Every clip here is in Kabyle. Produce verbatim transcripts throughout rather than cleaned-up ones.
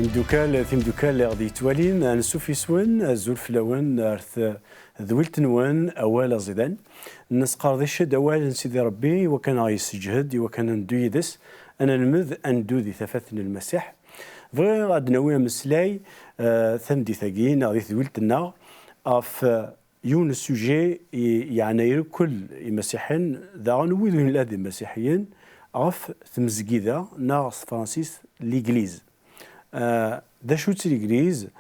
Dukal, timdukal i ɣ-d-yettwalin, ansuf yes-wen, azul fell-awen, ar tedwilt-nwen, awal aẓidan. Nesqerdic-d awal n Sidi Ṛebbi, i wakken a ɣ-yesseǧhed, i wakken ad neddu yid-s, ad nelmed ad neddu di tafat n Lmasiḥ. Bɣiɣ ad d-nawi ameslay, eh, tameddit-agi, neɣ di tedwilt-nneɣ, ɣef, eh, yiwen n sujet i yeɛna irkel imasiḥiyen, daɣen wid ur nelli d imasiḥiyen, ɣef tmezgida, neɣ s tefransist, l'église. Eh, d acu-tt l'église?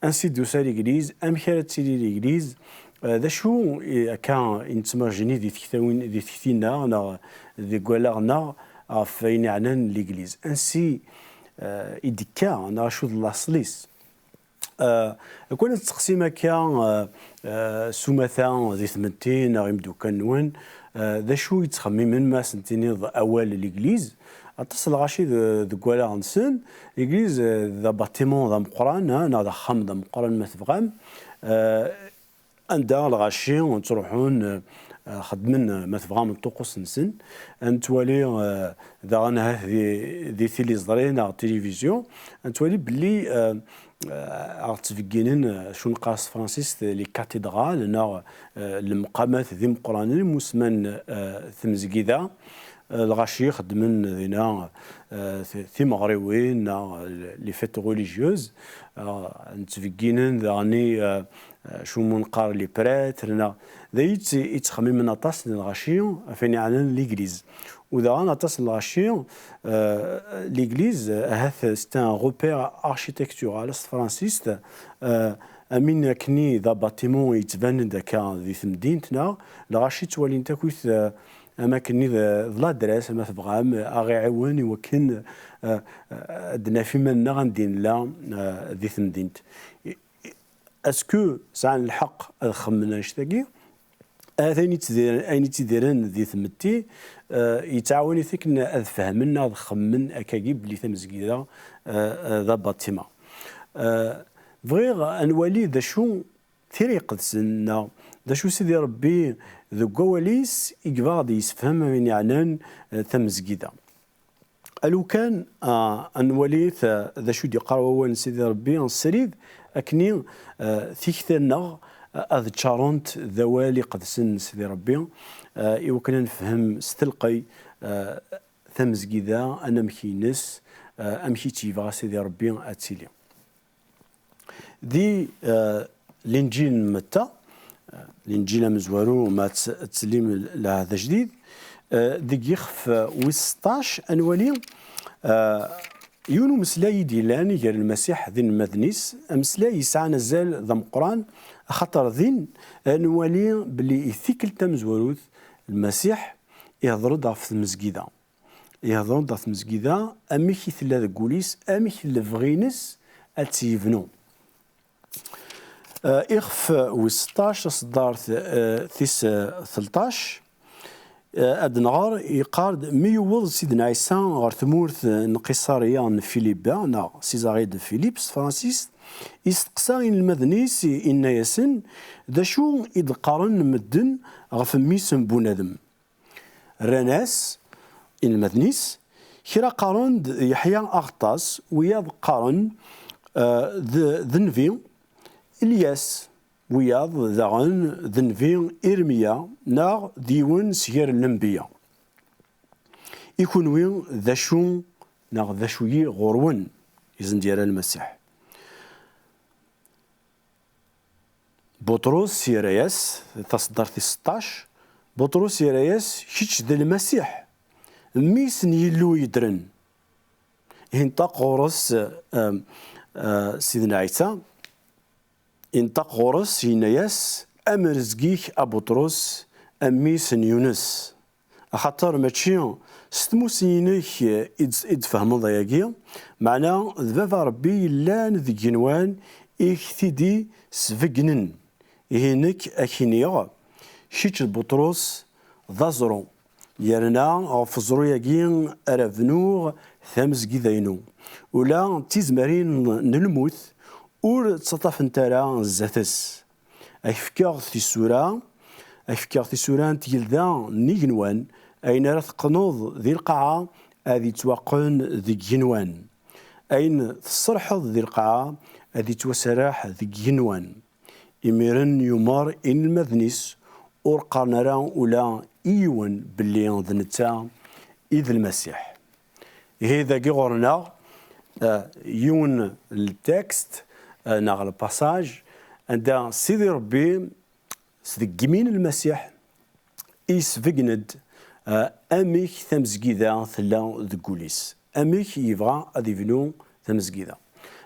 Ansi d-tusa l'église? Amek ara tili l'église? Eh, d acu i, akka i nettmajini di tektawin, di tekti-nneɣ, neɣ deg wallaɣ-nneɣ, ɣef ayen yeɛnan l'église? Ansi, eh, i d-tekka, neɣ acu d laṣel-is? Eh, akken ad tettqesim akka, eh, eh, s umata di tmetti neɣ imeddukal-nwen, eh, d acu i ttxemmimen ma as-tiniḍ awal l'église? Aṭas n lɣaci de-, deg wallaɣ-nsen, l'église, eh, d abatiman d ameqqran, ha, neɣ d axxam d ameqqran ma tebɣam. Eh, anda lɣaci ttruḥun, eh, xeddmen, eh, ma tebɣam, ṭṭuqqus-nsen. Ad nettwali, eh, daɣen ahat di, di tiliẓri neɣ tilivizyu, ad nettwali belli, eh, eh, aɣ-ttbegginen, eh, acu neqqar s tefransist, les cathédrales, neɣ, eh, lemqamat d imeqqranen, imusman, eh, tmezgida. Eh, lɣaci xeddmen dinna, eh, ti-, timeɣriwin, neɣ les fêtes religieuses. Eh, nettbegginen daɣen i, eh, acu mu neqqar les prêtres, neɣ d ayen i tt-, i ttxemmimen aṭas n lɣaci ɣef ayen yeɛnan l'église. U daɣen aṭas n lɣaci, eh, l'église, eh, ahat c'est un repère architectural s tefransist, eh, amin akkenni d abatiman yettbanen-d akka di temdint, neɣ lɣaci ttwalin-t akkit, eh, am akkenni d, d l'adresse, ma tebɣam, a ɣ-iɛiwen i wakken, eh, eh, ad d-naf iman-nneɣ anda i nella, eh, di temdint. Est-ce que sɛan lḥeqq ad xemmen annect-agi? Ahat ayen ittidiren, ayen ittidiren di tmetti, eh, yettɛawan-iten ad fehmen neɣ ad xemmen akkagi belli tamezgida, eh, eh, d abatiman. Eh, bɣiɣ ad nwali d acu tira iqedsen, neɣ d acu Sidi Ṛebbi deg wawal-is i yebɣa ad yessefhem ayen yeɛnan, eh, tamezgida. Alukan, ah, ad nwali ta-, d acu i d-yeqqar wawal n Sidi Ṛebbi srid, akkenni, ah, tikta-nneɣ, ah, ad ččarent d awal iqedsen n Sidi Ṛebbi, ah, i wakken ad nefhem s telqey, ah, tamezgida, anamek-ines, ah, amek i tt-yebɣa Sidi Ṛebbi ad tili. Di, eh, Linǧil n Matta, eh, Linǧil amezwaru ma tt-, ttlim l-, Lɛehd Ajdid, eh, deg yixef, eh, wis seṭṭac, ad nwali, eh, yiwen umeslay i d-yellan gar Lmasiḥ d inelmaden-is, ameslay yesɛan azal d ameqqran, axaṭer din ad nwali belli i tikkelt tamezwarut, Lmasiḥ ihder-d ɣef tmezgida. Ihder-d ɣef tmezgida, amek i tella deg wul-is, amek lebɣi-ines ad tt-yebnu. Eh, ixef wis seṭṭac, taṣeddart, eh, tis, eh, tleṭṭac, eh, ad nɣer, yeqqar-d, mi yewweḍ Sidna Ɛisa ɣer tmurt n Qiṣariya n Filipi, neɣ Césarée de Philippe s tefransist, isteqsa inelmaden-is, inna-yasen, d acu i d-qqaren medden ɣef Mmi-s n bunadem? Rran-as inelmaden-is, kra qqaren-d Yeḥya Aɣeṭṭas, wiyaḍ qqaren, eh, d, d nnbi Ilyas, wiyaḍ daɣen d nnbi Irmya, neɣ d yiwen sger n lenbiya. I kunwi, d acu, neɣ d acu-yi ɣur-wen? I sen-d-yerra Lmasiḥ. Buṭrus yerra-yas, taṣeddart tis seṭṭac, Buṭrus yerra-yas, kečč d Lmasiḥ, Mmi-s n Yillu yeddren. Inṭaq ɣur-s, eh, eh, Sidna Ɛisa, inṭaq ɣur-s, yenna-yas, am rrezg-ik a Buṭrus, a mmi-s n Yunes. Axaṭer mačči s tmussni-inek i d-, i d-tfehmeḍ ayagi, meɛna d Baba Ṛebbi yellan deg igenwan i k-t-id-isbeggnen. Ihi nekk ad k-iniɣ, kečč d Buṭrus, d aẓru, yerna ɣef uẓru-agi ara bnuɣ tamezgida-inu. Ula d tizmarin n lmut ur ttaṭṭafent ara zdat-s. Ad k-fkeɣ tisura, ad k-fkeɣ tisura n tgelda n yigenwan, ayen ara teqqneḍ di lqaɛa ad yettwaqqen deg yigenwan. Ayen tserḥeḍ di lqaɛa ad yettwaserreḥ deg yigenwan. Imiren yumeṛ inelmaden-is ur qqaren ara ula i yiwen belli d netta i d Lmasiḥ. Ihi dagi ɣur-neɣ, eh, yiwen n ltekst, eh, neɣ lpasaj anda Sidi Ṛebbi s deg yimi n Lmasiḥ i yesbeggen-d, eh, amek tamezgida tella deg wul-is, amek yebɣa ad yebnu tamezgida.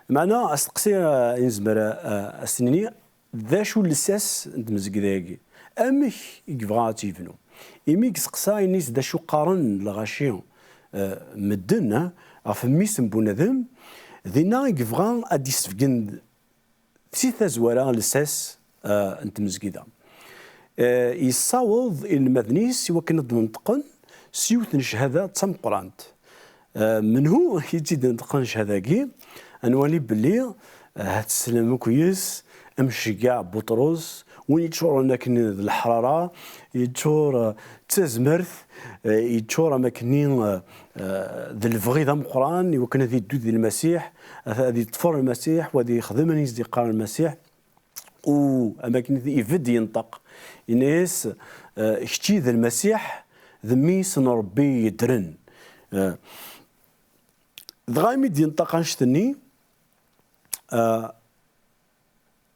Meɛna asteqsi, eh, i nezmer, eh, ad s-nini, d acu lsas n tmezgida-agi? Amek i yebɣa ad tt-yebnu? Imi i yesteqsa, ini-s d acu qqaren lɣaci, eh, medden, eh, ɣef mmi-s n bunadem, dinna i yebɣa ad d-yesbeggen si tazwara lsas, eh, n tmezgida. Eh, yessaweḍ inelmaden-is i wakken ad d-neṭqen s yiwet n cchada d tameqqrant. Eh, menhu i tt-id-ineṭqen cchada-agi? Ad nwali belli, eh, ad teslem akk yes, amceggeɛ Buṭrus, win yeččuren akken d leḥrara, yeččur, eh, d tazmert, eh, yeččur am akkenni, eh, eh, d lebɣi d ameqqran i wakken ad yeddu di Lmasiḥ, ad, ad yeṭṭfer Lmasiḥ, u ad yexdem ayen i s-d-yeqqar Lmasiḥ. U am akken ibedd yenṭeq, yenna-yas, eh, kečči d Lmasiḥ, d mmi-s n Ṛebbi yeddren. Eh, dɣa imi d-yenṭeq annect-nni, eh,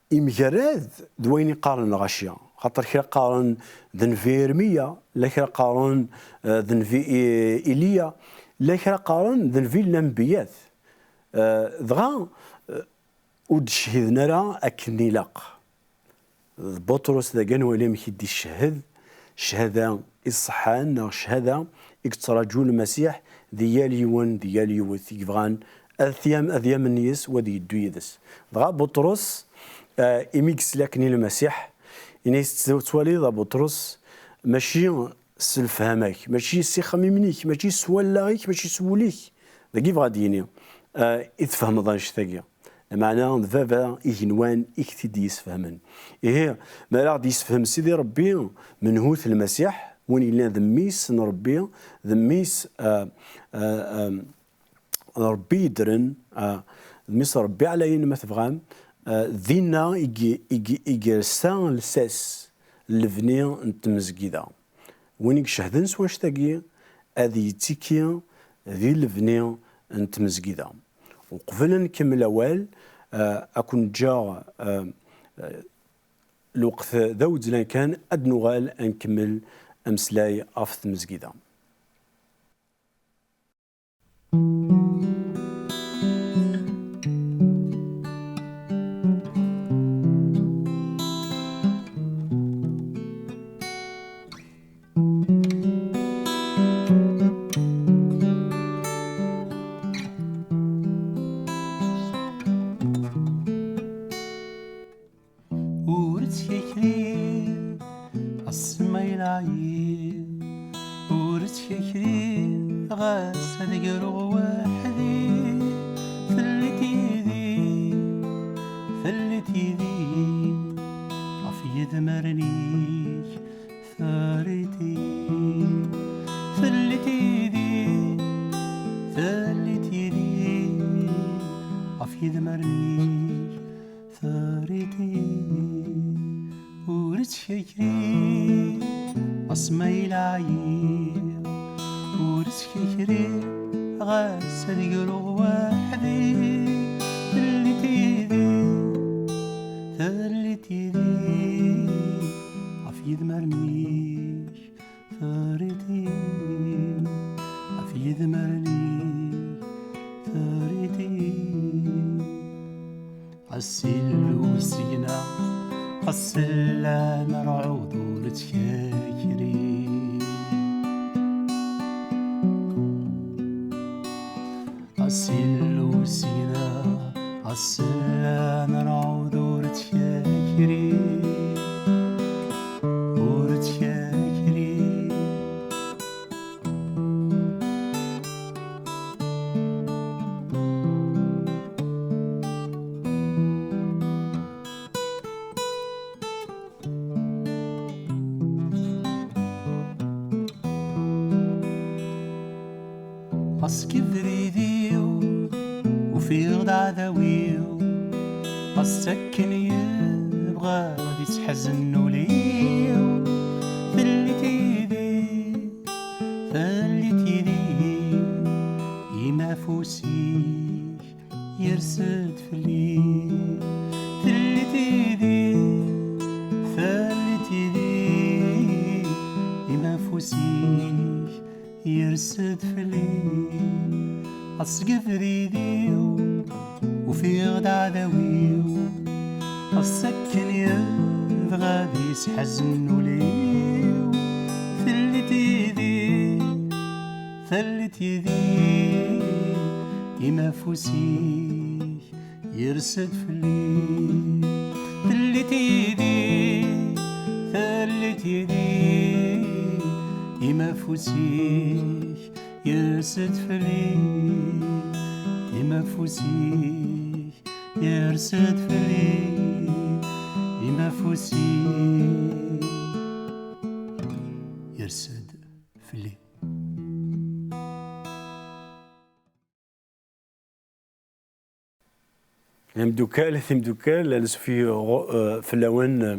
imgarad d wayen i qqaren lɣaci, xaṭer kra qqaren d nnbi Irmiya, la kra qqaren, eh, d nnbi I-, Iliya, la kra qqaren d nnbi n lanbiyat. Eh, dɣa, eh, ur d-cehiden ara akken ilaq. D Buṭrus dagi ad nwali amek i d-icehhed cchada iṣeḥḥan, neɣ cchada i yettraǧu Lmasiḥ di yal yiwen, di yal yiwet i yebɣan ad t-yam-, ad yamen yes-s, u ad yeddu yid-s. Dɣa Buṭrus, eh, imi yesla akken i Lmasiḥ, ini-as, tettwaliḍ a Buṭrus, mačči s lefhama-k, mačči s ixemmimen-ik, mačči s wallaɣ-ik, mačči s wul-ik. Dagi yebɣa ad d-yini, eh, i tfehmeḍ annect-agi. Lameɛna d Baba igenwan i k-t-id-yesfehmen. Ihi, mi ara ɣ-d-yessefhem Sidi Ṛebbi menhu-t Lmasiḥ, win yellan d mmi-s n Ṛebbi, d mmi-s, eh, eh, eh, n Ṛebbi yeddren, eh, d mmi-s n Ṛebbi ɛlayen ma tebɣam, eh, dinna i g-, i g-, i yersa lsas n lebni n tmezgida. Win i icehden s wannect-agi ad yettikki di lebni n tmezgida. Uqbel ad nkemmel awal, eh, ad ken-ǧǧeɣ, eh, eh, lweqt d awezzlan kan, ad nuɣal ad nkemmel ameslay ɣef tmezgida. Ur ttkakri, asemma yelɛi. Ur ttkakri, ɣas ad greɣ weḥdi. Telliḍ yid-i, telliḍ yid-i. Ɣef yidmaren-ik, terriḍ-iyi. Telliḍ yid-i, telliḍ yid-i. Ɣef yidmaren-ik, terriḍ-iyi. Ur ttkakri, asma yelɛi. Ur ttkakri, ɣas ad greɣ weḥdi. Telliḍ yid-i, telliḍ yid-i. Ɣef yidmaren-ik, terriḍ-iyi. Ɣef yidmaren-ik, terriḍ-iyi. Asil usigna, asellan rɛud ur ttkakri. Asil usigna, asellan rɛud ur ttkakri. Ur ttkakri. Ɣas kibrid-iw ur Fiɣ-d aɛdaw-iw, ɣas akken yebɣa ad isḥazen ul-iw. Telli tidi, telli tidi, im afus-ik yers-d fell-i. Telli tidi, telli tidi, im afus-ik yers-d fell-i. Ɣas deg abrid-iw ufiɣ-d aɛdaw-iw, ɣas akken yebɣa ad isḥazen ul-iw. Telli tidi, telli tidi, im afus-ik yers-d fell-i. Telli tidi, telli tidi, im afus-ik yers-d fell-i. Im afus-ik yers-d fell-i. Im afus-ik yers-d fell-i. Imdukkal, timdukkal, ansuf-iyi, uh, fell-awen, uh,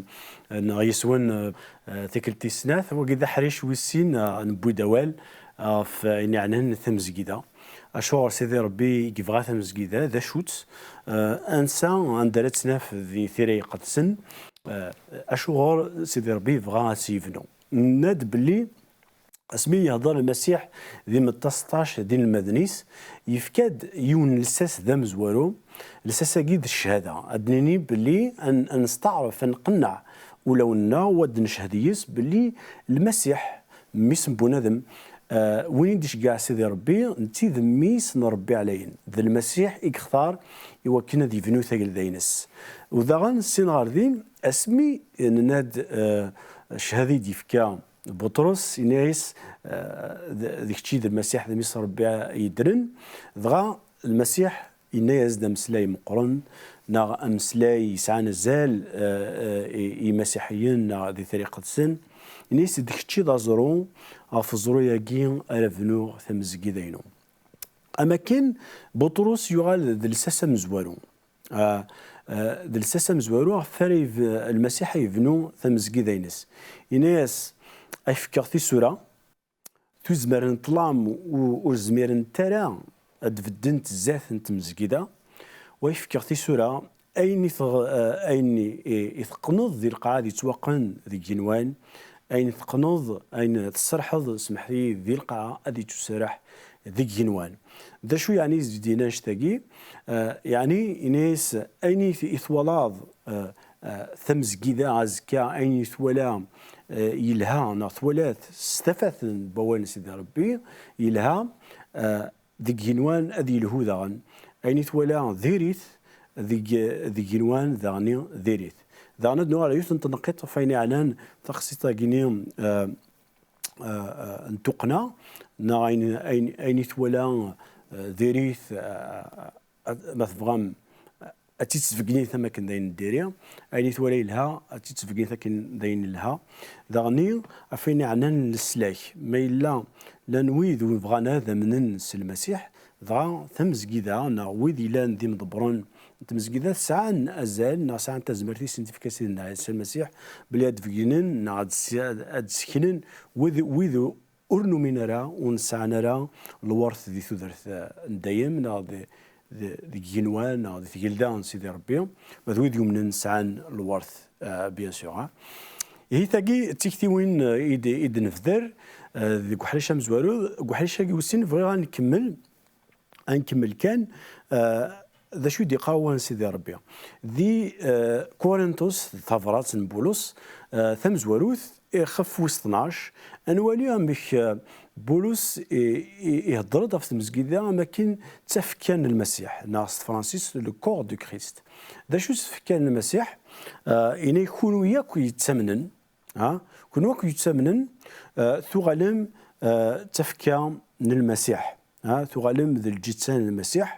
neɣ yes-wen, uh, uh, tikkelt tis snat. Wagi d aḥric wis sin, uh, newwi-d awal, uh, ɣef ayen yeɛnan tamezgida. Acuɣer Sidi Ṛebbi i yebɣa tamezgida, d acu-tt, uh, ansa, anda ara tt-naf di Tira Iqedsen, uh, acuɣer Sidi Ṛebbi yebɣa ad tt-yebnu? Nenna-d belli asmi yehder Lmasiḥ di Metta seṭṭac d inelmaden-is, yefka-d yiwen n lsas d amezwaru. Lsas-agi d ccahada. Ad d-nini belli ad n-, ad nesteɛref, ad nqenneɛ ulawen-nneɣ, u ad d-neched yes belli Lmasiḥ, mmi-s n bunadem, eh, win i d-iceggeɛ Sidi Ṛebbi, netta i d mmi-s n Ṛebbi ɛlayen. D Lmasiḥ i yextar i wakken ad yebnu tagelda-ines. U daɣen, syin ɣer din, asmi nenna-d, eh, ccahada i d-yefka Buṭrus, yenna-yas, eh, d, d kečč i d Lmasiḥ, d mmi-s n Ṛebbi yeddren. Dɣa Lmasiḥ yenna-yas-d ameslay meqqren, neɣ ameslay yesɛan azal, eh, eh, i, i imasiḥiyen neɣ di Tira Iqedsen. Yenna-yas-d, d kečč i d aẓru, ɣef uẓru-agi ara bnuɣ tamezgida-inu. Am akken, Buṭrus yuɣal d lsas amezwaru. Ah, ah, d lsas amezwaru ɣef ara yeb-, Lmasiḥ yebnu tamezgida-ines. Yenna-yas, ad k-fkeɣ tisura, tuzmer n ṭṭlam u-, ur zmirent ara ad d-beddent zdat n tmezgida, u ad k-fkeɣ tisura, ayen i teɣ-, ah, ayen i, i, i teqqneḍ di lqaɛa ad yettwaqqen deg igenwan, ayen teqqneḍ, ayen tserrḥeḍ, smeḥ-iyi, di lqaɛa ad yettuserreḥ deg igenwan. D acu yeɛni i s-d-yenna annect-agi? Eh, yeɛni, yenna-yas, ayen i t-, i twalaḍ, eh, eh, tamezgida azekka, ayen i twala, eh, yelha, neɣ twala-t s tafat n wawal n Sidi Ṛebbi, yelha, eh, deg igenwan ad yelhu daɣen. Ayen i twala diri-t, deg, deg igenwan daɣen diri-t. Daɣen ad nuɣal ɣer yiwet n tenqiḍt ɣef wayen yeɛnan taqsiṭ-agi-nni, eh, eh, eh, n tuqqna, neɣ ayen, ayen, ayen i twala, eh, diri-t, eh, ad, ma tebɣam, ad tt-id-tesbeggnemt am akken d ayen n diri, ayen i twala yelha, ad tt-id-tesbeggnemt akken d ayen yelha. Daɣen, ɣef wayen yeɛnan leslak, ma yella llan wid ur bɣan ad amnen s Lmasiḥ, dɣa tamezgida neɣ wid yellan d imḍebbren n tmezgida sɛan azal neɣ sɛan tazmert i sen-tefka Sidna Ɛisa Lmasiḥ, belli ad d-beggnen neɣ ad s-, ad d-seknen wid, wid ur numin ara, ur nesɛan ara lwert di tudert, eh, n dayem, neɣ di, di, deg igenwan, neɣ di tgelda n Sidi Ṛebbi, ma d wid yumnen sɛan lwert, eh, bien sûr, ah. Ihi tagi d tiktiwin, eh, i d, i d-nebder, eh, deg uḥric amezwaru, deg uḥric-agi wis sin bɣiɣ ad nkemmel, ad nkemmel kan, eh, d acu i d-iqqar wawal n Sidi Ṛebbi. Di, eh, Kurintus, d tabrat n Bulus, eh, tamezwarut, ixef wis tnac, ad nwali amek, eh, Bulus i, i, ihedder-d ɣef tmezgida am akken d tafekka n Lmasiḥ, neɣ s tefransist, le corps de Christ. D acu s tfekka n Lmasiḥ? Eh, ini kunwi akk yettamnen, ha? Kunwi akk yettamnen, eh, tuɣalem, eh, d tafekka n Lmasiḥ. Ha, tuɣalem d lǧetta n Lmasiḥ.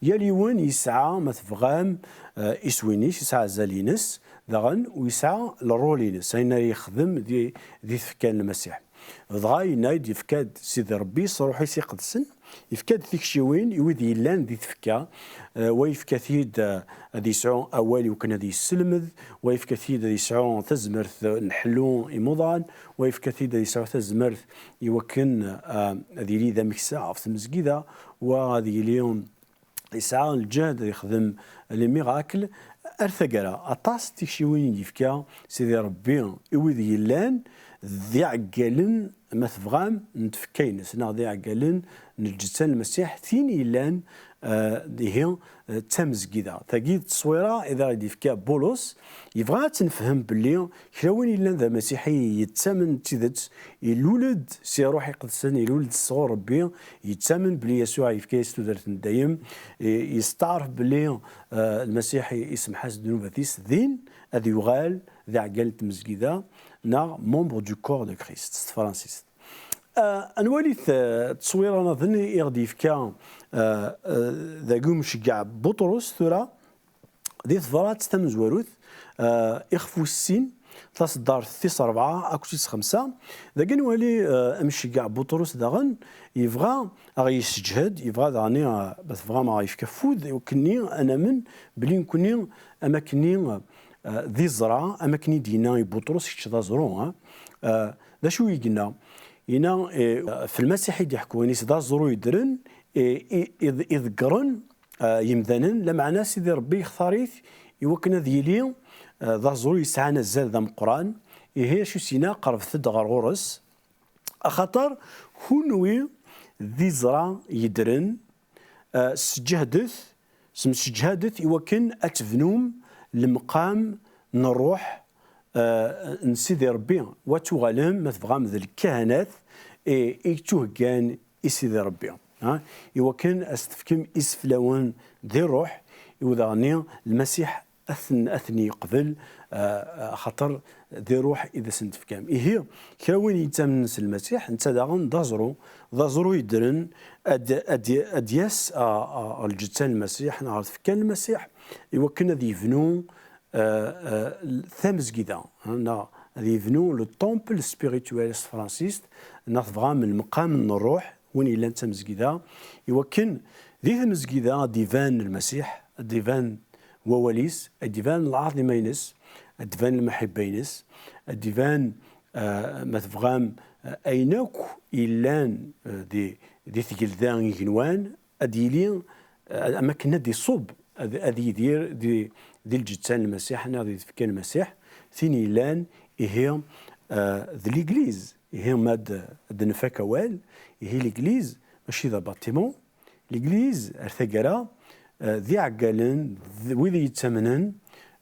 Yal yiwen yesɛa, ma tebɣam, eh, iswi-ines, yesɛa azal-ines, daɣen, u yesɛa le rôle-ines, ayen ara yexdem di, di tfekka n Lmasiḥ. Dɣa yenna-d, yefka-d Sidi Ṛebbi s Ṛṛuḥ-is iqedsen, yefka-d tikciwin i wid yellan di tfekka, eh, wa yefka-t-id, eh, ad yesɛu awal i wakken ad yesselmed, wa yefka-t-id ad yesɛu tazmert, eh, n ḥellu imuḍan, wa yefka-t-id ad yesɛu tazmert i wakken, eh, ad yili d ameksa ɣef tmezgida, wa ad yili yesɛa lǧehd ad yexdem les miracles. Ar taggara, aṭas n tikciwin i d-yefka Sidi Ṛebbi i wid yellan d iɛeggalen, ma tebɣam, n tfekka-ines, neɣ d iɛeggalen n lǧetta n Lmasiḥ, tin yellan, eh, ihi, eh, d tamezgida. Tagi d tteswira i d aɣ-d-yefka Bulus. Yebɣa ad tt-nefhem belli kra win yellan d amasiḥi yettamen d tidet, ilul-d si Ṛṛuḥ Iqedsen, ilul-d sɣur Ṛebbi, yettamen belli Yasuɛ yefka-yas tudert n dayem, i-, yesteɛref belli, eh, Lmasiḥ i-, isemḥ-as ddnubat-is, din ad yuɣal d aɛeggal n tmezgida, neɣ membre du corps de Christ s tefransist. Eh, ad nwali t-, tteswira-nniḍen i ɣ-d-yefka, eh, eh, dagi umceggeɛ Buṭrus tura, di tebrat tamezwarut, eh, ixef wis sin, taṣeddart tis ṛebɛa akked tis xemsa, dagi nwali, eh, amceggeɛ Buṭrus daɣen yebɣa a ɣ-yesseǧhed, yebɣa daɣen, eh, ma tebɣam, a ɣ-yefk afud i wakken-nni ad namen belli nekkni am akken-nni, eh, d iẓra, am akken i d-yenna i Buṭrus, kečč d aẓru, eh? Eh, d acu i yenna? Yenna, eh, f Lmasiḥ i d-iḥekku, ini-s d aẓru yeddren, eh, i, i, iḍeggren, eh, yemdanen, lameɛna Sidi Ṛebbi yextar-it i wakken ad yili, eh, d aẓru yesɛan azal d ameqqran. Ihi acu s-yenna? Qerrbet-d ɣer ɣur-s, axaṭer kunwi d iẓra yeddren, eh, sseǧhdet, semseǧhadet i wakken ad tebnum lemqam n Ṛṛuḥ, eh, n Sidi Ṛebbi, wa tuɣalem, ma tebɣam, d lkahanat i, i yettuheggan i Sidi Ṛebbi, ha? I wakken ad s-tefkem iseflawen di ṛṛuḥ, i udaɣni Lmasiḥ ad ten-, ad ten-yeqbel, eh, axaṭer di ṛṛuḥ i d asen-tefkam. Ihi, kra win yettamnen s Lmasiḥ, netta daɣen d aẓru, d aẓru yeddren, ad, ad, ad d-yas a, a, ɣer lǧetta n Lmasiḥ, neɣ ɣer tfekka n Lmasiḥ, i wakken ad yebnu, eh, eh, tamezgida, neɣ ad yebnu le temple spirituel s tefransist, neɣ tebɣam lemqam n ṛṛuḥ, win yellan d tamezgida, i wakken di tmezgida ad d-iban Lmasiḥ, ad d-iban wawal-is, ad d-iban lɛaḍima-ines, ad d-iban lmaḥibba-ines, ad d-iban, eh, ma tebɣam, eh, ayen akk yellan, eh, di, di tgelda igenwan, ad yili, eh, am akken ad iṣubb, ad, ad yidir di, di lǧetta n Lmasiḥ, neɣ di tfekka n Lmasiḥ, tin yellan, ihi, eh, d Legliz. Ihi ma ad, ad nfak awal, ihi Legliz mačči d abaṭimu. Legliz, ar taggara, eh, d iɛeggalen, d wid yettamnen,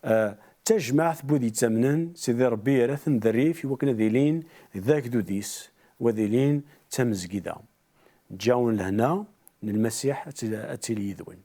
eh, d tajmaɛt n wid yettamnen, Sidi Ṛebbi yerra-ten d rrif i wakken ad ilin d agdud-is, u ad ilin d tamezgida. Ǧǧawen lehna n Lmasiḥ ad tili, ad tili yid-wen.